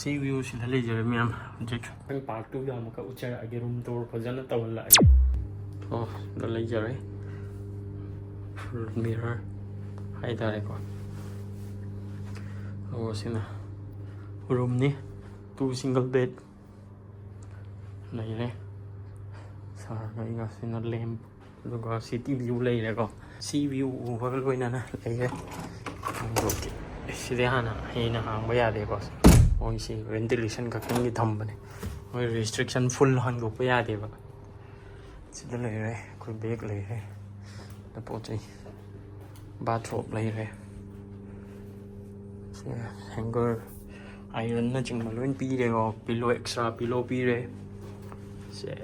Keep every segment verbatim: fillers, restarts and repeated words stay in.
ꯁꯤ ꯚ꯭ꯌꯨꯁꯤꯗ ꯂꯩꯖꯔꯦ ꯃꯌꯥꯝ꯫ ꯍꯧꯖꯤꯛ ꯅꯪ ꯄꯥꯔꯠ ꯇꯨꯗ ꯑꯃꯨꯛꯀ ꯎꯠꯆꯔꯛꯑꯒꯦ, ꯔꯨꯝ ꯇꯨꯔ ꯐꯖꯅ ꯇꯧꯍꯜꯂꯛꯑꯒꯦ꯫ ꯑꯣ, ꯁꯤꯗ ꯂꯩꯖꯔꯦ꯫ ꯐꯨꯜ ꯃꯤꯔꯔ ꯍꯥꯏꯇꯥꯔꯦꯀꯣ꯫ ꯑꯗꯨꯒ ꯁꯤꯅ ꯔꯨꯝꯅꯤ꯫ ꯇꯨ ꯁꯤꯡꯒꯜ ꯕꯦꯗ ꯂꯩꯔꯦ꯫ ꯁꯥꯔꯒ ꯑꯩꯒ ꯁꯤꯅ ꯂꯦꯝ꯫ ꯑꯗꯨꯒ ꯁꯤꯇꯤ ꯚ꯭ꯌꯨ ꯂꯩꯔꯦꯀꯣ꯫ ꯁꯤ ꯚ꯭ꯌꯨ ꯎꯕꯒ ꯂꯣꯏꯅꯅ ꯂꯩꯔꯦ꯫ ꯑꯗꯣ ꯁꯤꯗꯤ ꯍꯥꯟꯅ ꯍꯦꯟꯅ ꯍꯥꯡꯕ ꯌꯥꯗꯦꯀꯣ꯫ ꯃꯣꯏꯁꯤ ꯚꯦꯟꯇꯤꯂꯦꯁꯟ ꯈꯛꯇꯪꯒꯤ ꯊꯝꯕꯅꯦ꯫ ꯃꯣꯏ ꯔꯦꯁꯇ꯭ꯔꯤꯛꯁꯟ ꯐꯨꯜ ꯍꯥꯡꯗꯣꯛꯄ ꯌꯥꯗꯦꯕ꯫ ꯁꯤꯗ ꯂꯩꯔꯦ, ꯑꯩꯈꯣꯏ ꯕꯦꯒ ꯂꯩꯔꯦ꯫ ꯑꯗ ꯄꯣꯠ ꯆꯩ, ꯕꯥꯊꯔꯣꯕ ꯂꯩꯔꯦ꯫ ꯁꯦ, ꯍꯦꯡꯒꯔ, ꯑꯥꯏꯔꯟꯅꯆꯤꯡꯕ ꯂꯣꯏ ꯄꯤꯔꯦꯀꯣ꯫ ꯄꯤꯂꯣ, ꯑꯦꯛꯁꯇ꯭ꯔꯥ ꯄꯤꯂꯣ ꯄꯤꯔꯦ꯫ ꯁꯦ,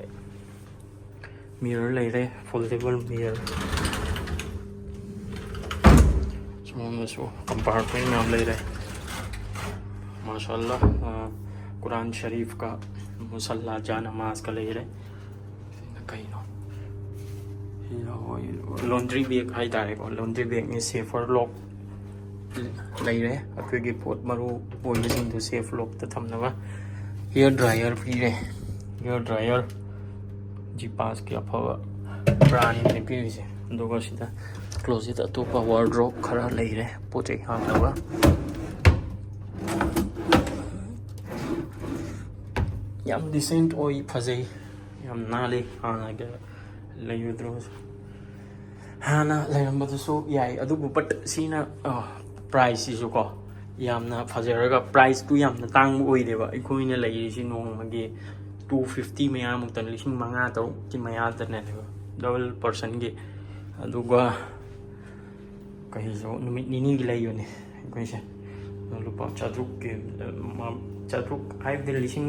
ꯃꯤꯔꯔ ꯂꯩꯔꯦ, ꯐꯣꯜꯗꯦꯕꯜ ꯃꯤꯔꯔ꯫ ꯁꯣꯝꯗꯁꯨ ꯀꯝꯄꯥꯔꯠꯃꯦꯟ ꯃꯌꯥꯝ ꯂꯩꯔꯦ꯫ ꯃꯥꯁꯥꯜꯂꯥ, ꯑ, ꯀꯨꯔꯥꯟ ꯁꯔꯤꯐꯀ ꯃꯨꯁꯜꯂꯥ ꯖꯥ ꯅꯃꯥꯖꯀ ꯂꯩꯔꯦ꯫ ꯁꯤꯅ ꯀꯩꯅꯣ? ꯁꯤꯅ ꯍꯣꯏ, ꯂꯣꯟꯗ꯭ꯔꯤ ꯕꯦꯒ ꯍꯥꯏꯇꯥꯔꯦꯀꯣ꯫ ꯂꯣꯟꯗ꯭ꯔꯤ ꯕꯦꯒꯅꯤ, ꯁꯦꯐꯔ ꯂꯣꯛ ꯂꯩꯔꯦ꯫ ꯑꯩꯈꯣꯏꯒꯤ ꯄꯣꯠ ꯃꯔꯨ ꯑꯣꯏꯕꯁꯤꯡꯗꯣ ꯁꯦꯐ ꯂꯣꯛꯇ ꯊꯝꯅꯕ꯫ ꯍꯤꯌꯔ ꯗ꯭ꯔꯥꯏꯌꯔ ꯄꯤꯔꯦ꯫ ꯍꯤꯌꯔ ꯗ꯭ꯔꯥꯏꯌꯔ ꯖꯤꯄꯥꯁꯀꯤ ꯑꯐꯕ ꯕ꯭ꯔꯥꯟꯅꯤ ꯄꯤꯔꯤꯁꯦ꯫ ꯑꯗꯨꯒ ꯁꯤꯗ ꯀ꯭ꯂꯣꯖꯦꯠ ꯑꯇꯣꯞꯄ ꯋꯥꯔꯗ꯭ꯔꯣꯞ ꯈꯔ ꯂꯩꯔꯦ, ꯄꯣꯠ ꯆꯩ ꯍꯥꯞꯅꯕ꯫ ꯌꯥꯝ ꯗꯤꯁꯦꯟꯠ ꯑꯣꯏ, ꯐꯖꯩ, ꯌꯥꯝ ꯅꯥꯜꯂꯤ꯫ ꯍꯥꯟꯅꯒ ꯂꯩꯕꯗꯨ, ꯍꯥꯟꯅ ꯂꯩꯔꯝꯕꯗꯨꯁꯨ ꯌꯥꯏ, ꯑꯗꯨꯕꯨ ꯕꯠ ꯁꯤꯅ, ꯑ, ꯄ꯭ꯔꯥꯏꯁꯁꯤꯁꯨ ꯀꯣ, ꯌꯥꯝꯅ ꯐꯖꯔꯒ ꯄ꯭ꯔꯥꯏꯁꯇꯨ ꯌꯥꯝꯅ ꯇꯥꯡꯕ ꯑꯣꯏꯗꯦꯕ꯫ ꯑꯩꯈꯣꯏꯅ ꯂꯩꯔꯤꯁꯤ ꯅꯣꯡꯃꯒꯤ ꯇꯨ ꯐꯤꯐꯇꯤ ꯃꯌꯥꯃꯨꯛꯇ, ꯂꯤꯁꯤꯡ ꯃꯉꯥ ꯇꯔꯨꯛꯀꯤ ꯃꯌꯥꯗꯅꯦꯕ, ꯗꯕꯜ ꯄꯔꯁꯟꯒꯤ꯫ ꯑꯗꯨꯒ ꯀꯩꯁꯨ ꯅꯨꯃꯤꯠ ꯅꯤꯅꯤꯒꯤ ꯂꯩꯕꯅꯦ ꯑꯩꯈꯣꯏꯁꯦ꯫ ꯑꯗꯣ ꯂꯨꯄꯥ ꯆꯥꯇ꯭ꯔꯨꯛꯀꯤ, ꯑ, ꯃ-, ꯆꯥꯇ꯭ꯔꯨꯛ ꯍꯥꯏꯕꯗꯤ ꯂꯤꯁꯤꯡ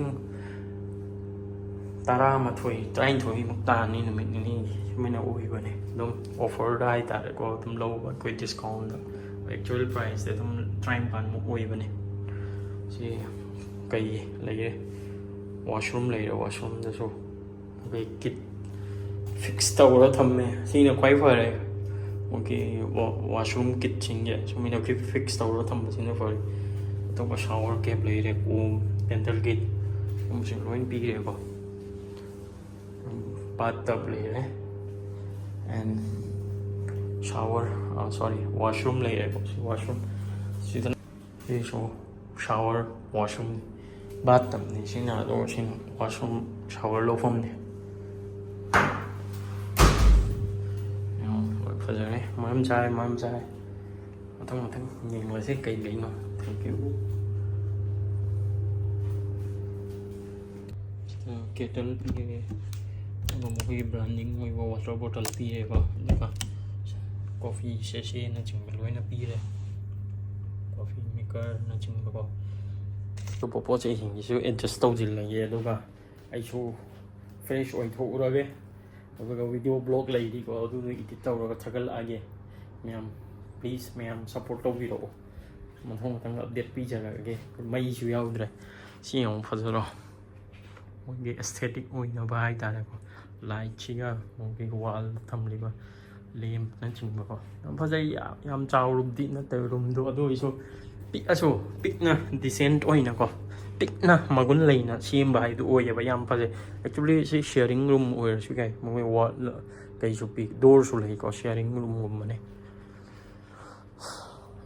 ꯇꯔꯥꯃꯥꯊꯣꯏ, ꯇꯔꯥꯅꯤꯊꯣꯏꯃꯨꯛ ꯇꯥꯔꯅꯤ ꯅꯨꯃꯤꯠ ꯅꯤꯅꯤꯒꯤ꯫ ꯁꯨꯃꯥꯏꯅ ꯑꯣꯏꯕꯅꯦ꯫ ꯑꯗꯨꯝ ꯑꯣꯐꯔꯗ ꯍꯥꯏꯇꯥꯔꯦꯀꯣ, ꯑꯗꯨꯝ ꯂꯧꯕ ꯑꯩꯈꯣꯏ ꯗꯤꯁꯀꯥꯎꯟꯗ꯫ ꯑꯦꯛꯆꯨꯋꯦꯜ ꯄ꯭ꯔꯥꯏꯁꯇꯤ ꯑꯗꯨꯝ ꯇꯔꯥꯅꯤꯄꯥꯟꯃꯨꯛ ꯑꯣꯏꯕꯅꯦ꯫ ꯁꯤ ꯀꯩ ꯂꯩꯔꯦ? ꯋꯥꯁꯔꯨꯝ ꯂꯩꯔꯦ, ꯋꯥꯁꯔꯨꯝꯗꯁꯨ ꯑꯩꯈꯣꯏ ꯀꯤꯠ ꯐꯤꯛꯁ ꯇꯧꯔ ꯊꯝꯃꯦ꯫ ꯁꯤꯅ ꯈ꯭ꯋꯥꯏ ꯐꯔꯦ꯫ ꯑꯣꯀꯦ, ꯋꯥ-, ꯋꯥꯁꯔꯨꯝ ꯀꯤꯠꯁꯤꯡꯁꯦ ꯁꯨꯃꯥꯏꯅ ꯐꯤ-, ꯐꯤꯛꯁ ꯇꯧꯔ ꯊꯝꯕꯁꯤꯅ ꯐꯔꯦ꯫ ꯑꯇꯣꯞꯄ shower cap ꯂꯩꯔꯦ, ꯀꯣꯝ, dental kit ꯀꯨꯝꯕꯁꯤꯡ ꯂꯣꯏ ꯄꯤꯔꯦꯀꯣ꯫ Bath tub ꯂꯩꯔꯦ, and shower, sorry, washroom ꯂꯩꯔꯦꯀꯣ꯫ ꯁꯤ washroom ꯁꯤꯗ, ꯁꯤꯁꯨ shower, washroom, bath tubꯅꯤ ꯁꯤꯅ, ꯑꯗꯨꯒ ꯁꯤꯅ washroom, shower ꯂꯧꯐꯝꯅꯤ꯫ ꯌꯦꯡꯉꯣ, ꯂꯣꯏ ꯐꯖꯔꯦ, ꯃꯔꯝ ꯆꯥꯔꯦ, ꯃꯔꯝ ꯆꯥꯔꯦ꯫ ꯃꯊꯪ ꯃꯊꯪ ꯌꯦꯡꯂꯁꯦ ꯀꯩ ꯂꯩꯅꯣ꯫ Thank you꯫ ꯁꯤꯗ kettle ꯄꯤꯔꯦ, ꯑꯗꯨꯒ ꯃꯈꯣꯏꯒꯤ branding ꯑꯣꯏꯕ water bottle ꯄꯤꯔꯦꯀꯣ, ꯑꯗꯨꯒ coffee sachetꯅꯆꯤꯡꯕ ꯂꯣꯏꯅ ꯄꯤꯔꯦ, coffee makerꯅꯆꯤꯡꯕꯀꯣ꯫ ꯑꯇꯣꯞꯄ ꯄꯣꯠ ꯆꯩꯁꯤꯡꯁꯤꯁꯨ adjust ꯇꯧꯁꯤꯜꯂꯒꯦ, ꯑꯗꯨꯒ ꯑꯩꯁꯨ fresh ꯑꯣꯏꯊꯣꯛꯎꯔꯒꯦ, ꯑꯗꯨꯒ video blog ꯂꯩꯔꯤꯀꯣ, ꯑꯗꯨꯗꯣ edit ꯇꯧꯔꯒ ꯊꯥꯒꯠꯂꯛꯑꯒꯦ꯫ ꯃꯌꯥꯝ please, ꯃꯌꯥꯝ support ꯇꯧꯕꯤꯔꯛꯑꯣ, ꯃꯊꯪ ꯃꯊꯪ update ꯄꯤꯖꯔꯛꯑꯒꯦ꯫ ꯃꯩꯁꯨ ꯌꯥꯎꯗ꯭ꯔꯦ꯫ ꯁꯤ ꯌꯦꯡꯉꯨ, ꯐꯖꯗ꯭ꯔꯣ? ꯃꯣꯏꯒꯤ aesthetic ꯑꯣꯏꯅꯕ ꯍꯥꯏꯇꯥꯔꯦꯀꯣ, lightꯁꯤꯒ ꯃꯣꯏꯒꯤ wallꯗ ꯊꯝꯂꯤꯕ lampꯅꯆꯤꯡꯕꯀꯣ, ꯌꯥꯝ ꯐꯖꯩ꯫ ꯌꯥꯝ, ꯌꯥꯝ ꯆꯥꯎꯔꯨꯕꯗꯤ ꯅꯠꯇꯦ roomꯗꯣ, ꯑꯗꯨ ꯑꯣꯏꯔꯁꯨ ꯄꯤꯛꯑꯁꯨ ꯄꯤꯛꯅ decent ꯑꯣꯏꯅꯀꯣ, ꯄꯤꯛꯅ ꯃꯒꯨꯟ ꯂꯩꯅ ꯁꯦꯝꯕ ꯍꯥꯏꯗꯨ ꯑꯣꯏꯌꯦꯕ꯫ ꯌꯥꯝ ꯐꯖꯩ꯫ Actually ꯁꯤ sharing room ꯑꯣꯏꯔꯁꯨ ꯌꯥꯏ, ꯃꯣꯏ wall ꯀꯩꯁꯨ ꯄꯤ, doorꯁꯨ ꯂꯩꯀꯣ, sharing roomꯒꯨꯝꯕꯅꯦ꯫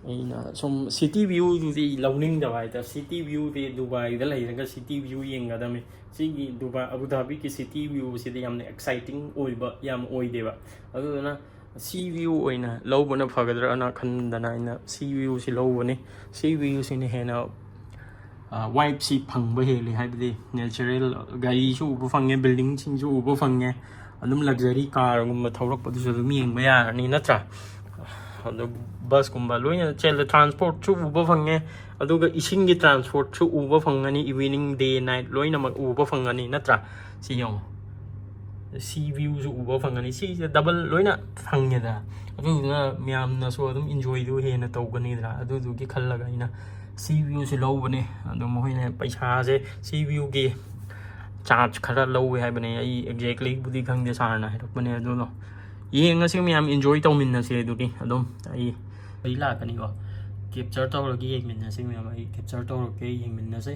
ꯑꯩꯅ ꯁꯨꯝ city viewꯗꯨꯗꯤ ꯂꯧꯅꯤꯡꯗꯕ ꯍꯥꯏꯇꯥꯔꯦ꯫ City viewꯗꯤ ꯗꯨꯕꯥꯏꯗ ꯂꯩꯔꯒ city view ꯌꯦꯡꯒꯗꯕꯅꯤ꯫ ꯁꯤꯒꯤ ꯗꯨꯕꯥꯏ, ꯑꯕꯨ ꯙꯥꯕꯤꯒꯤ city viewꯁꯤꯗꯤ ꯌꯥꯝꯅ exciting ꯑꯣꯏꯕ ꯌꯥꯝ ꯑꯣꯏꯗꯦꯕ꯫ ꯑꯗꯨꯗꯨꯅ sea view ꯑꯣꯏꯅ ꯂꯧꯕꯅ ꯐꯒꯗ꯭ꯔꯥꯅ ꯈꯟꯗꯅ ꯑꯩꯅ sea viewꯁꯤ ꯂꯧꯕꯅꯤ꯫ Sea viewꯁꯤꯅ ꯍꯦꯟꯅ vibeꯁꯤ ꯐꯪꯕ ꯍꯦꯜꯂꯤ, ꯍꯥꯏꯕꯗꯤ natural, ꯒꯥꯔꯤꯁꯨ ꯎꯕ ꯐꯪꯉꯦ, buildingꯁꯤꯡꯁꯨ ꯎꯕ ꯐꯪꯉꯦ, ꯑꯗꯨꯝ luxury carꯒꯨꯝꯕ ꯊꯧꯔꯛꯄꯗꯨꯁꯨ ꯑꯗꯨꯝ ꯌꯦꯡꯕ ꯌꯥꯔꯅꯤ, ꯅꯠꯇ꯭ꯔꯥ? ꯑꯗꯨ busꯀꯨꯝꯕ ꯂꯣꯏꯅ ꯆꯦꯜꯂꯦ, transportꯁꯨ ꯎꯕ ꯐꯪꯉꯦ, ꯑꯗꯨꯒ ꯏꯁꯤꯡꯒꯤ transportꯁꯨ ꯎꯕ ꯐꯪꯒꯅꯤ, evening, day, night ꯂꯣꯏꯅꯃꯛ ꯎꯕ ꯐꯪꯒꯅꯤ, ꯅꯠꯇ꯭ꯔꯥ? ꯁꯤ ꯌꯦꯡꯉꯣ, sea viewꯁꯨ ꯎꯕ ꯐꯪꯒꯅꯤ, ꯁꯤꯁꯦ double ꯂꯣꯏꯅ ꯐꯪꯉꯦꯗꯅ꯫ ꯑꯗꯨꯗꯨꯅ ꯃꯌꯥꯝꯅꯁꯨ ꯑꯗꯨꯝ enjoyꯗꯨ ꯍꯦꯟꯅ ꯇꯧꯒꯅꯤꯗꯅ, ꯑꯗꯨꯗꯨꯒꯤ ꯈꯜꯂꯒ ꯑꯩꯅ sea viewꯁꯤ ꯂꯧꯕꯅꯦ꯫ ꯑꯗꯣ ꯃꯈꯣꯏꯅ ꯄꯩꯁꯥꯁꯦ, sea viewꯒꯤ charge ꯈꯔ ꯂꯧꯋꯦ ꯍꯥꯏꯕꯅꯦ, ꯑꯩ exactlyꯕꯨꯗꯤ ꯈꯪꯗꯦ, sirꯅ ꯍꯥꯏꯔꯛꯄꯅꯦ꯫ ꯑꯗꯨꯗꯣ ꯌꯦꯡꯉꯁꯤ ꯃꯌꯥꯝ, enjoy ꯇꯧꯃꯤꯟꯅꯁꯦ꯫ ꯑꯗꯨꯗꯤ ꯑꯗꯨꯝ ꯑꯩ, ꯑꯩ ꯂꯥꯛꯀꯅꯤꯀꯣ꯫ ꯀꯦꯞꯆꯔ ꯇꯧꯔꯒ ꯌꯦꯡꯃꯤꯟꯅꯁꯤ ꯃꯌꯥꯝ꯫ ꯑꯩ ꯀꯦꯞꯆꯔ ꯇꯧꯔꯛꯀꯦ, ꯌꯦꯡꯃꯤꯟꯅꯁꯦ꯫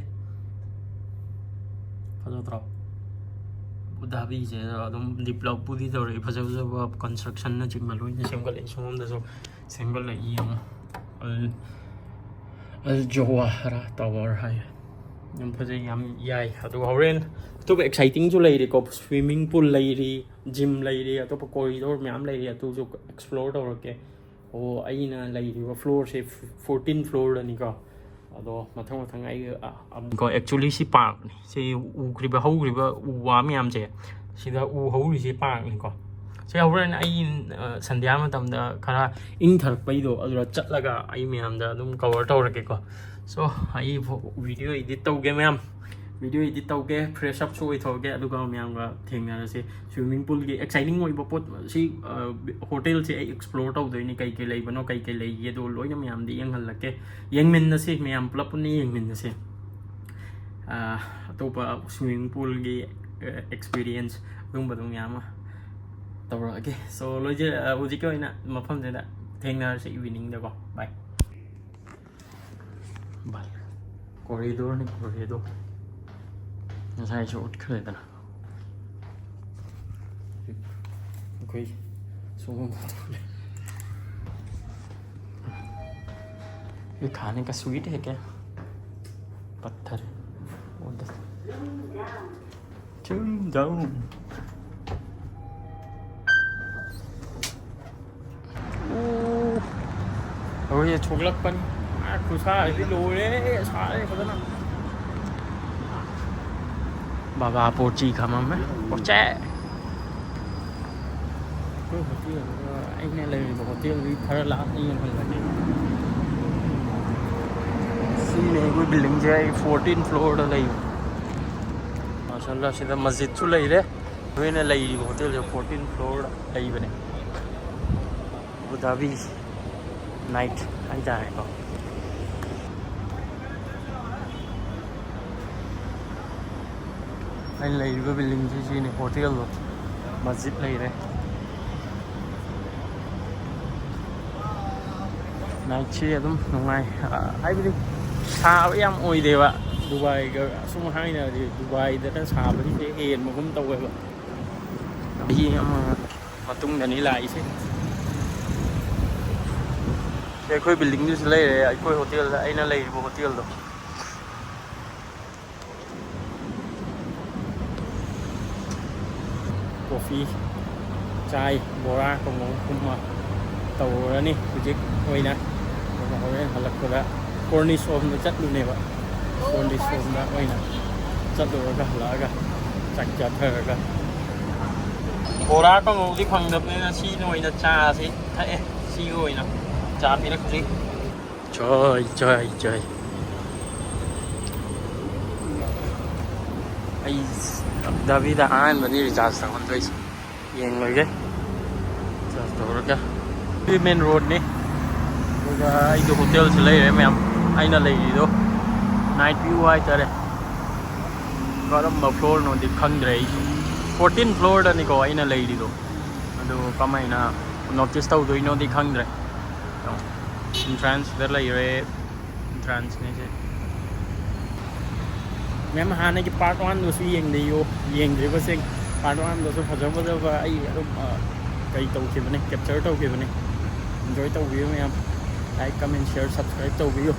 ꯐꯖꯗ꯭ꯔꯣ? ꯑꯕꯨ ꯙꯥꯕꯤꯁꯦ ꯑꯗꯨꯝ ꯗꯤꯕ꯭ꯂꯣꯞꯄꯨꯗꯤ ꯇꯧꯔꯛꯏ, ꯐꯖ ꯐꯖꯕ ꯀꯟꯁꯇ꯭ꯔꯛꯁꯟꯅꯆꯤꯡꯕ ꯂꯣꯏꯅ ꯁꯦꯝꯒꯠꯂꯛꯏ꯫ ꯁꯣꯝꯗꯁꯨ ꯁꯦꯝꯒꯠꯂꯛꯏ ꯌꯦꯡꯉꯣ꯫ ꯑꯜ ꯑꯜ ꯖꯋꯥꯍꯔꯥ ꯇꯥꯋꯔ ꯍꯥꯏ꯫ ꯌꯥꯝ ꯐꯖꯩ, ꯌꯥꯝ ꯌꯥꯏ꯫ ꯑꯗꯨꯒ ꯍꯣꯔꯦꯟ ꯑꯇꯣꯞꯄ ꯑꯦꯛꯁꯥꯏꯇꯤꯡꯁꯨ ꯂꯩꯔꯤꯀꯣ꯫ ꯁ꯭ꯋꯤꯃꯤꯡ ꯄꯨꯜ ꯂꯩꯔꯤ, ꯖꯤꯝ ꯂꯩꯔꯤ, ꯑꯇꯣꯞꯄ ꯀꯣꯔꯤꯗꯣꯔ ꯃꯌꯥꯝ ꯂꯩꯔꯤ꯫ ꯑꯗꯨꯁꯨ ꯑꯦꯛꯁꯄ꯭ꯂꯣꯔ ꯇꯧꯔꯛꯀꯦ꯫ ꯑꯣ, ꯑꯩꯅ ꯂꯩꯔꯤꯕ ꯐ꯭ꯂꯣꯔꯁꯦ ꯐꯣꯔꯇꯤꯟ ꯐ꯭ꯂꯣꯔꯗꯅꯤꯀꯣ꯫ ꯑꯗꯣ ꯃꯊꯪ ꯃꯊꯪ ꯑꯩ ꯑ, ꯑ, ꯀꯣ, actually ꯁꯤ ꯄꯥꯔꯛꯅꯤ꯫ ꯁꯤ ꯎꯈ꯭ꯔꯤꯕ, ꯍꯧꯈ꯭ꯔꯤꯕ ꯎ ꯋꯥ ꯃꯌꯥꯝꯁꯦ, ꯁꯤꯗ ꯎ ꯍꯧꯔꯤꯁꯦ ꯄꯥꯔꯛꯅꯤꯀꯣ꯫ ꯁꯤ ꯍꯣꯔꯦꯟ ꯑꯩ, ꯑ, ꯁꯟꯙ꯭ꯌꯥ ꯃꯇꯝꯗ ꯈꯔ ꯏꯪꯊꯔꯛꯄꯩꯗꯣ ꯑꯗꯨꯗ ꯆꯠꯂꯒ ꯑꯩ ꯃꯌꯥꯝꯗ ꯑꯗꯨꯝ ꯀꯣꯚꯔ ꯇꯧꯔꯒꯦꯀꯣ꯫ ꯁꯣ, ꯑꯩ ꯚꯤꯗꯤꯑꯣ ꯏꯗꯤꯠ ꯇꯧꯒꯦ ꯃꯌꯥꯝ, ꯚꯤꯗꯤꯑꯣ ꯏꯗꯤꯠ ꯇꯧꯒꯦ, ꯐ꯭ꯔꯦꯁ ꯑꯞꯁꯨ ꯑꯣꯏꯊꯣꯛꯑꯒꯦ, ꯑꯗꯨꯒ ꯃꯌꯥꯝꯒ ꯊꯦꯡꯅꯔꯁꯦ꯫ ꯁ꯭ꯋꯤꯃꯤꯡ ꯄꯨꯜꯒꯤ ꯑꯦꯛꯁꯥꯏꯇꯤꯡ ꯑꯣꯏꯕ ꯄꯣꯠ ꯁꯤ, ꯑ, ꯍꯣꯇꯦꯜꯁꯦ ꯑꯩ ꯑꯦꯛꯁꯄ꯭ꯂꯣꯔ ꯇꯧꯗꯣꯏꯅꯤ, ꯀꯩ ꯀꯩ ꯂꯩꯕꯅꯣ, ꯀꯩ ꯀꯩ ꯂꯩꯒꯦꯗꯣ ꯂꯣꯏꯅ ꯃꯌꯥꯝꯗ ꯌꯦꯡꯍꯜꯂꯛꯀꯦ꯫ ꯌꯦꯡꯃꯤꯟꯅꯁꯤ, ꯃꯌꯥꯝ ꯄꯨꯂꯞ ꯄꯨꯟꯅ ꯌꯦꯡꯃꯤꯟꯅꯁꯤ꯫ ꯑ, ꯑꯇꯣꯞꯄ ꯁ꯭ꯋꯤꯃꯤꯡ ꯄꯨꯜꯒꯤ, ꯑ, ꯑꯦꯛꯁꯄꯤꯔꯤꯌꯦꯟꯁ ꯑꯗꯨꯝꯕꯗꯣ ꯃꯌꯥꯝ ꯑꯃ ꯇꯧꯔꯛꯑꯒꯦ꯫ ꯁꯣ, ꯂꯣꯏꯖ-, ꯑ, ꯍꯧꯖꯤꯛꯀꯤ ꯑꯣꯏꯅ ꯃꯐꯝꯁꯤꯗ ꯊꯦꯡꯅꯔꯁꯤ ꯏꯚꯤꯅꯤꯡꯗꯀꯣ꯫ ꯕꯥꯏ꯫ ꯕꯥꯏ꯫ ꯀꯣꯔꯤꯗꯣꯔꯅꯤ, ꯀꯣꯔꯤꯗꯣꯔ꯫ ꯉꯁꯥꯏꯁꯨ ꯎꯠꯈ꯭ꯔꯦꯗꯅ꯫ ꯑꯩꯈꯣꯏ ꯁꯣꯝꯗ ꯊꯣꯛꯂꯦ꯫ ये खाने का स्वीट है क्या? पत्थर। वो दस। Chewing gum. ꯑꯣ꯫ ꯑꯩꯈꯣꯏꯁꯦ ꯊꯣꯛꯂꯛꯄꯅꯤ꯫ ꯑꯥ, ꯈꯨꯁꯥꯁꯤꯗꯤ ꯂꯣꯏꯔꯦ꯫ ꯁꯥꯔꯦ ꯐꯖꯅ꯫ ꯕꯥꯕꯥ ꯄꯣꯔꯆꯤ ꯈꯝꯃꯝꯃꯦ꯫ ꯄꯣꯔꯆꯦ꯫ ꯑꯩꯈꯣꯏ ꯍꯣꯇꯦꯜ, ꯑꯩꯅ ꯂꯩꯔꯤꯕ ꯍꯣꯇꯦꯜꯗꯨꯒꯤ ꯈꯔ ꯂꯥꯞꯅ ꯌꯦꯡꯍꯜꯂꯒꯦ꯫ ꯁꯤꯅꯦ ꯑꯩꯈꯣꯏ ꯕꯤꯜꯗꯤꯡꯁꯦ꯫ ꯑꯩ ꯐꯣꯔꯇꯤꯟ ꯐ꯭ꯂꯣꯔꯗ ꯂꯩꯕ꯫ ꯃꯥꯁꯥꯜꯂꯥ, ꯁꯤꯗ ꯃꯁꯖꯤꯗꯁꯨ ꯂꯩꯔꯦ꯫ ꯑꯩꯈꯣꯏꯅ ꯂꯩꯔꯤꯕ ꯍꯣꯇꯦꯜꯁꯦ ꯐꯣꯔꯇꯤꯟ ꯐ꯭ꯂꯣꯔꯗ ꯂꯩꯕꯅꯦ꯫ ꯑꯕꯨ ꯙꯥꯕꯤ ꯅꯥꯏꯠ ꯍꯥꯏꯇꯥꯔꯦꯀꯣ꯫ ꯑꯩꯅ ꯂꯩꯔꯤꯕ ꯕꯤꯜꯗꯤꯡꯁꯤ ꯁꯤꯅꯤ ꯍꯣꯇꯦꯜꯗꯣ, ꯃꯁꯖꯤꯗ ꯂꯩꯔꯦ꯫ ꯅꯥꯏꯠꯁꯤ ꯑꯗꯨꯝ ꯅꯨꯡꯉꯥꯏ꯫ ꯑ, ꯍꯥꯏꯕꯗꯤ ꯁꯥꯕ ꯌꯥꯝ ꯑꯣꯏꯗꯦꯕ꯫ ꯗꯨꯕꯥꯏꯒ ꯑꯁꯨꯝ ꯍꯥꯏꯅꯔꯗꯤ ꯗꯨꯕꯥꯏꯗꯅ ꯁꯥꯕꯁꯦ ꯍꯦꯟꯕꯒꯨꯝ ꯇꯧꯋꯦꯕ꯫ ꯆꯍꯤ ꯑꯃ ꯃꯇꯨꯡꯗꯅꯤ ꯂꯥꯛꯏꯁꯦ꯫ ꯁꯤ ꯑꯩꯈꯣꯏ ꯕꯤꯜꯗꯤꯡꯗꯨꯁꯨ ꯂꯩꯔꯦ, ꯑꯩꯈꯣꯏ ꯍꯣꯇꯦꯜꯗ, ꯑꯩꯅ ꯂꯩꯔꯤꯕ ꯍꯣꯇꯦꯜꯗꯣ꯫ ꯀꯣꯐꯤ, ꯆꯥꯏ, ꯕꯣꯔꯥ, ꯀꯥꯡꯉꯧꯒꯨꯝꯕ ꯇꯧꯔꯨꯔꯅꯤ ꯍꯧꯖꯤꯛ ꯑꯣꯏꯅ꯫ ꯑꯗꯨꯒ ꯍꯣꯔꯦꯟ ꯍꯜꯂꯛꯄꯗ ꯀꯣꯔꯅꯤꯁ ꯔꯣꯝꯗ ꯆꯠꯂꯨꯅꯦꯕ꯫ ꯀꯣꯔꯅꯤꯁ ꯔꯣꯝꯗ ꯑꯣꯏꯅ ꯆꯠꯂꯨꯔꯒ ꯍꯜꯂꯛꯑꯒ ꯆꯥꯛ ꯆꯥꯊꯔꯒ ꯕꯣꯔꯥ ꯀꯥꯡꯉꯧꯗꯤ ꯐꯪꯗꯕꯅꯤꯅ ꯁꯤꯅ ꯑꯣꯏꯅ ꯆꯥꯁꯤ ꯊꯛꯑꯦ꯫ ꯁꯤꯒꯤ ꯑꯣꯏꯅ ꯆꯥ ꯄꯤꯔꯛꯇ꯭ꯔꯤ꯫ ꯆꯥꯏ, ꯆꯥꯏ, ꯆꯥꯏ꯫ ꯑꯩ ꯑꯕꯨ ꯙꯥꯕꯤꯗ ꯑꯍꯥꯟꯕꯅꯤ ꯔꯤꯆꯥꯔꯖ ꯇꯧꯍꯟꯗꯣꯏꯁꯦ꯫ ꯌꯦꯡꯂꯒꯦ꯫ ꯔꯤꯆꯥꯔꯖ ꯇꯧꯔꯒ꯫ ꯁꯤ ꯃꯦꯟ ꯔꯣꯗꯅꯤ꯫ ꯑꯗꯨꯒ ꯑꯩꯒꯤ ꯍꯣꯇꯦꯜꯁꯨ ꯂꯩꯔꯦ ꯃꯌꯥꯝ꯫ ꯑꯩꯅ ꯂꯩꯔꯤꯗꯣ ꯅꯥꯏꯠ ꯚ꯭ꯌꯨ ꯍꯥꯏꯇꯥꯔꯦ꯫ ꯀꯔꯝꯕ ꯐ꯭ꯂꯣꯔꯅꯣꯗꯤ ꯈꯪꯗ꯭ꯔꯦ ꯑꯩꯁꯨ꯫ ꯐꯣꯔꯇꯤꯟ ꯐ꯭ꯂꯣꯔꯗꯅꯤꯀꯣ ꯑꯩꯅ ꯂꯩꯔꯤꯗꯣ꯫ ꯑꯗꯨ ꯀꯃꯥꯏꯅ ꯅꯣꯇꯤꯁ ꯇꯧꯗꯣꯏꯅꯣꯗꯤ ꯈꯪꯗ꯭ꯔꯦ꯫ ꯏꯟꯇ꯭ꯔꯥꯟꯁꯇ ꯂꯩꯔꯦ꯫ ꯏꯟꯇ꯭ꯔꯥꯟꯁꯅꯦꯁꯦ꯫ ꯃꯦꯝ, ꯍꯥꯟꯅꯒꯤ ꯄꯥꯔꯠ ꯋꯥꯟꯗꯨꯁꯨ ꯌꯦꯡꯕꯤꯌꯨ꯫ ꯌꯦꯡꯗ꯭ꯔꯤꯕꯁꯤꯡ, ꯄꯥꯔꯠ ꯋꯥꯟꯗꯁꯨ ꯐꯖ ꯐꯖꯕ ꯑꯩ ꯑꯗꯨꯝ, ꯑ, ꯀꯩ ꯇꯧꯈꯤꯕꯅꯦ, ꯀꯦꯞꯆꯔ ꯇꯧꯈꯤꯕꯅꯦ꯫ ꯏꯟꯖꯣꯏ ꯇꯧꯕꯤꯌꯨ ꯃꯌꯥꯝ꯫ ꯂꯥꯏꯛ, ꯀꯃꯦꯟ, ꯁꯤꯌꯔ, ꯁꯕꯁꯀ꯭ꯔꯥꯏꯕ ꯇꯧꯕꯤꯌꯨ꯫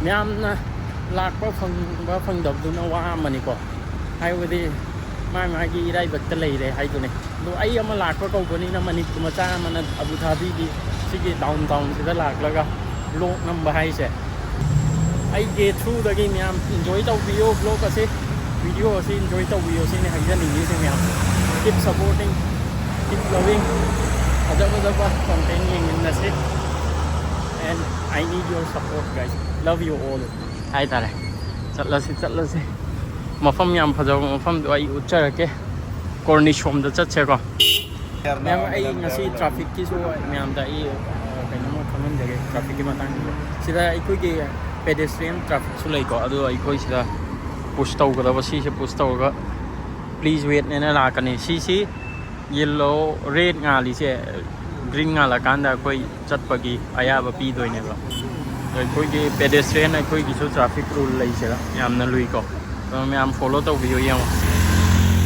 ꯃꯌꯥꯝꯅ ꯂꯥꯛꯄ ꯐꯪꯕ ꯐꯪꯗꯕꯗꯨꯅ ꯋꯥ ꯑꯃꯅꯤꯀꯣ꯫ ꯍꯥꯏꯕꯗꯤ ꯃꯥ ꯃꯥꯒꯤ ꯏꯔꯥꯏꯕꯛꯇ ꯂꯩꯔꯦ ꯍꯥꯏꯗꯨꯅꯤ꯫ ꯑꯗꯣ ꯑꯩ ꯑꯃ ꯂꯥꯛꯄ ꯀꯧꯕꯅꯤꯅ ꯃꯅꯤꯄꯨꯔ ꯃꯆꯥ ꯑꯃꯅ ꯑꯕꯨ ꯙꯥꯕꯤꯒꯤ ꯁꯤꯒꯤ ꯗꯥꯎꯟ ꯇꯥꯎꯟꯁꯤꯗ ꯂꯥꯛꯂꯒ ꯕ꯭ꯂꯣꯛ ꯅꯝꯕ ꯍꯥꯏꯁꯦ ꯑꯩꯒꯤ ꯊ꯭ꯔꯨꯗꯒꯤ ꯃꯌꯥꯝ ꯏꯟꯖꯣꯏ ꯇꯧꯕꯤꯌꯣ ꯕ꯭ꯂꯣꯛ ꯑꯁꯤ, ꯚꯤꯗꯤꯑꯣ ꯑꯁꯤ ꯏꯟꯖꯣꯏ ꯇꯧꯕꯤꯌꯣ ꯁꯤꯅꯤ ꯍꯥꯏꯖꯅꯤꯡꯉꯤꯁꯦ ꯃꯌꯥꯝ꯫ Keep supporting, keep loving, ꯐꯖ ꯐꯖꯕ content ꯌꯦꯡꯃꯤꯟꯅꯁꯤ꯫ And I need your support, guys. Love you all. ꯍꯥꯏꯇꯥꯔꯦ꯫ ꯆꯠꯂꯁꯤ, ꯆꯠꯂꯁꯤ꯫ ꯃꯐꯝ ꯌꯥꯝ ꯐꯖꯕ ꯃꯐꯝꯗꯣ ꯑꯩ ꯎꯠꯆꯔꯛꯀꯦ꯫ ꯀꯣꯔꯅꯤꯁ ꯁꯣꯝꯗ ꯆꯠꯁꯦꯀꯣ꯫ ꯃꯌꯥꯝ, ꯑꯩ ꯉꯁꯤ ꯇ꯭ꯔꯥꯐꯤꯛꯀꯤꯁꯨ ꯃꯌꯥꯝꯗ ꯑꯩ, ꯑ, ꯀꯩꯅꯣꯝꯃ ꯈꯪꯍꯟꯖꯒꯦ ꯇ꯭ꯔꯥꯐꯤꯛꯀꯤ ꯃꯇꯥꯡꯗ꯫ ꯁꯤꯗ ꯑꯩꯈꯣꯏꯒꯤ ꯄꯦꯗꯦꯁꯇ꯭ꯔꯤꯌꯟ ꯇ꯭ꯔꯥꯐꯤꯛꯁꯨ ꯂꯩꯀꯣ, ꯑꯗꯣ ꯑꯩꯈꯣꯏ ꯁꯤꯗ ꯄꯨꯁ ꯇꯧꯒꯗꯕ, ꯁꯤꯁꯦ ꯄꯨꯁ ꯇꯧꯔꯒ "Please wait" ꯅꯦꯅ ꯂꯥꯛꯀꯅꯤ꯫ ꯁꯤꯁꯤ ꯌꯦꯜꯂꯣ, ꯔꯦꯗ ꯉꯥꯜꯂꯤꯁꯦ ꯒ꯭ꯔꯤꯟ ꯉꯥꯜꯂꯀꯥꯟꯗ ꯑꯩꯈꯣꯏ ꯆꯠꯄꯒꯤ ꯑꯌꯥꯕ ꯄꯤꯗꯣꯏꯅꯦꯕ꯫ ꯑꯗꯣ ꯑꯩꯈꯣꯏꯒꯤ ꯄꯦꯗꯦꯁꯇ꯭ꯔꯤꯌꯟ ꯑꯩꯈꯣꯏꯒꯤꯁꯨ ꯇ꯭ꯔꯥꯐꯤꯛ ꯔꯨꯜ ꯂꯩꯁꯤꯔ ꯌꯥꯝꯅ ꯂꯨꯏꯀꯣ꯫ ꯑꯗꯣ ꯃꯌꯥꯝ ꯐꯣꯂꯣ ꯇꯧꯕꯤꯌꯨ꯫ ꯌꯦꯡꯉꯣ,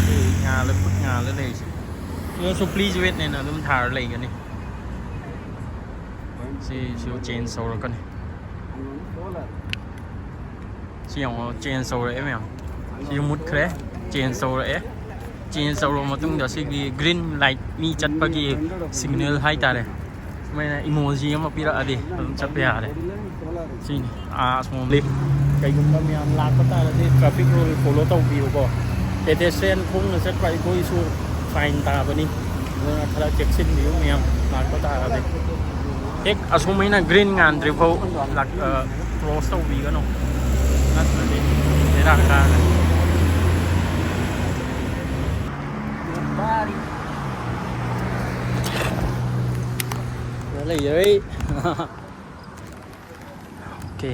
ꯁꯤ ꯉꯥꯜꯂ ꯈꯨꯠ ꯉꯥꯜꯂ ꯂꯩꯔꯤꯁꯦ꯫ ꯁꯤꯗꯁꯨ "Please wait" ꯅꯦꯅ ꯑꯗꯨꯝ ꯊꯥꯔ ꯂꯩꯒꯅꯤ꯫ ꯁꯤꯁꯨ ꯆꯦꯟꯖ ꯇꯧꯔꯛꯀꯅꯤ꯫ ꯁꯤ ꯌꯦꯡꯉꯣ, ꯆꯦꯟꯖ ꯇꯧꯔꯛꯑꯦ ꯃꯌꯥꯝ꯫ ꯁꯤ ꯃꯨꯠꯈ꯭ꯔꯦ, ꯆꯦꯟꯖ ꯇꯧꯔꯛꯑꯦ꯫ ꯆꯦꯟꯖ ꯇꯧꯔꯕ ꯃꯇꯨꯡꯗ ꯁꯤꯒꯤ ꯒ꯭ꯔꯤꯟ ꯂꯥꯏꯠ, ꯃꯤ ꯆꯠꯄꯒꯤ ꯁꯤꯒꯅꯦꯜ ꯍꯥꯏꯇꯥꯔꯦ, ꯁꯨꯃꯥꯏꯅ ꯏꯃꯣꯖꯤ ꯑꯃ ꯄꯤꯔꯛꯑꯗꯤ ꯑꯗꯨꯝ ꯆꯠꯄ ꯌꯥꯔꯦ꯫ ꯁꯤꯅꯤ꯫ ꯑꯥ, ꯑꯁꯣꯝꯗꯤ ꯀꯩꯒꯨꯝꯕ ꯃꯌꯥꯝ ꯂꯥꯛꯄ ꯇꯥꯔꯗꯤ ꯇ꯭ꯔꯥꯐꯤꯛ ꯔꯨꯜ ꯐꯣꯂꯣ ꯇꯧꯕꯤꯌꯨꯀꯣ꯫ ꯄꯦꯗꯦꯁꯇ꯭ꯔꯤꯌꯟ ꯈꯣꯡꯅ ꯆꯠꯄ ꯑꯩꯈꯣꯏꯁꯨ ꯐꯥꯏꯟ ꯇꯥꯕꯅꯤ, ꯑꯗꯨꯅ ꯈꯔ ꯆꯦꯛꯁꯤꯟꯕꯤꯌꯨ ꯃꯌꯥꯝ ꯂꯥꯛꯄ ꯇꯥꯔꯗꯤ꯫ ꯍꯦꯛ ꯑꯁꯨꯃꯥꯏꯅ ꯒ꯭ꯔꯤꯟ ꯉꯥꯟꯗ꯭ꯔꯤꯐꯥꯎ ꯂꯥꯛ-, ꯑ, ꯀ꯭ꯔꯣꯁ ꯇꯧꯕꯤꯒꯅꯨ, ꯅꯠꯇ꯭ꯔꯗꯤ ꯕꯦꯔꯥ ꯀꯥꯔꯦ꯫ ꯂꯩꯖꯔꯦ꯫ ꯑꯣꯀꯦ꯫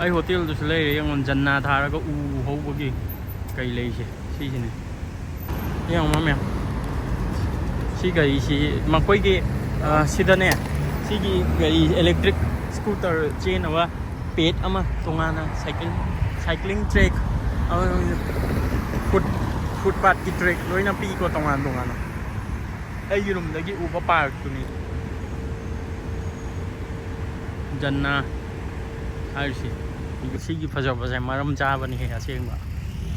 ꯑꯩ ꯍꯣꯇꯦꯜꯗꯨꯁꯨ ꯂꯩꯔꯦ꯫ ꯌꯦꯡꯉꯣ, ꯖꯟꯅꯥ ꯊꯥꯔꯒ ꯎ ꯍꯧꯕꯒꯤ ꯀꯩ ꯂꯩꯁꯦ ꯁꯤꯁꯤꯅꯦ꯫ ꯌꯦꯡꯉꯣ ꯃꯌꯥꯝ, ꯁꯤ ꯒꯥꯔꯤꯁꯤ ꯃꯈꯣꯏꯒꯤ, ꯑ, ꯁꯤꯗꯅꯦ, ꯁꯤꯒꯤ ꯒꯥꯔꯤ ꯏꯂꯦꯛꯇ꯭ꯔꯤꯛ ꯁ꯭ꯀꯨꯇꯔ ꯆꯦꯟꯅꯕ ꯄꯦꯠ ꯑꯃ ꯇꯣꯉꯥꯟꯅ, ꯁꯥꯏꯀ꯭ꯂꯤꯡ, ꯁꯥꯏꯀ꯭ꯂꯤꯡ ꯇ꯭ꯔꯦꯛ, ꯑ, ꯐꯨꯠ, ꯐꯨꯠꯄꯥꯠꯀꯤ ꯇ꯭ꯔꯦꯛ ꯂꯣꯏꯅ ꯄꯤꯀꯣ ꯇꯣꯉꯥꯟ ꯇꯣꯉꯥꯟꯅ꯫ ꯑꯩꯒꯤ ꯔꯨꯝꯗꯒꯤ ꯎꯕ ꯄꯥꯔꯛꯇꯨꯅꯤ ꯖꯟꯅꯥ ꯍꯥꯏꯔꯤꯁꯤ꯫ ꯁꯤꯒꯤ ꯐꯖꯕꯁꯦ ꯃꯔꯝ ꯆꯥꯕꯅꯤꯍꯦ ꯑꯁꯦꯡꯕ꯫